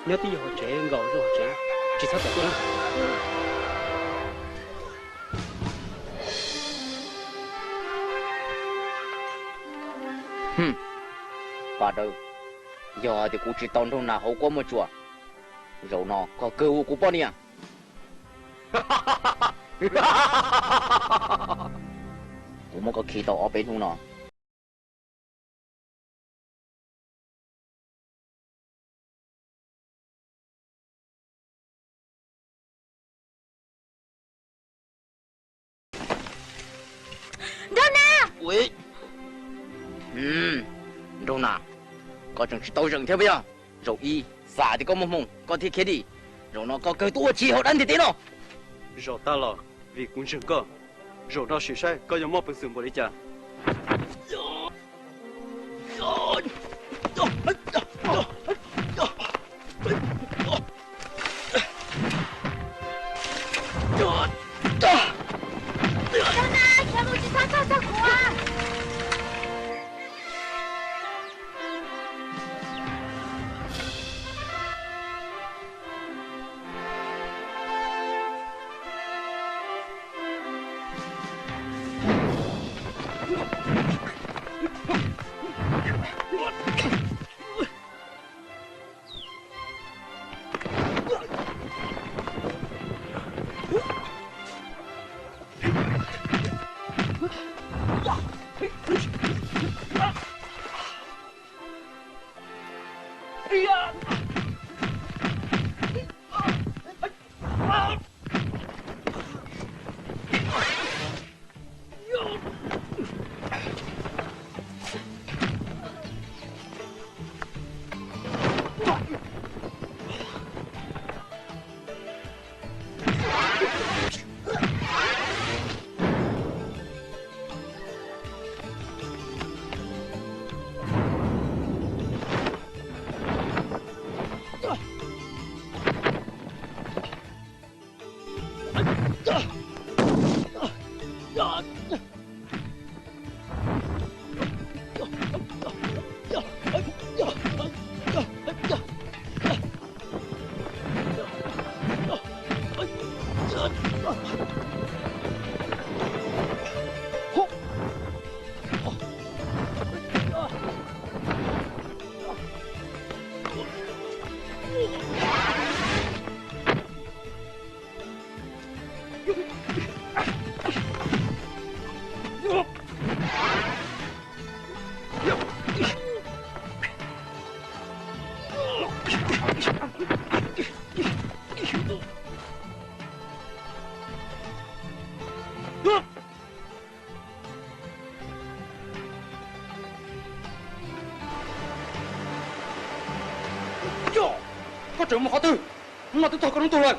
Nyob twj ywm hauv tsev, nkaum zog hauv tsev, tsis txhob tawm tuaj. Hwm, Pas Dawb, yog hais tias kuv tsis tau Nraug Nas hauv kuab muaj tsuas, zaum no koj kawg ua kuv poj niam. Kuv muab koj khi tau ob peb hnub no. Nraug Nas! Ui, Nraug Nas, koj tseem tsis tau zeem thiab puas yog? Zaum ib, xam tias koj muaj hmoo koj thiaj khiav dim. Zaum no koj kawg tuaj ua tsis hauv dab ntiag teb no. Zaum tag los vim kuv ntseeg koj. Zaum no sim saib koj yuav muaj peev xwm npaum li cas. Nraug Nas, khiav mus tsis txhob txog txog kuv. Koj tseem mus qhov twg? Hnub no twb txog koj hnub tuag lawm.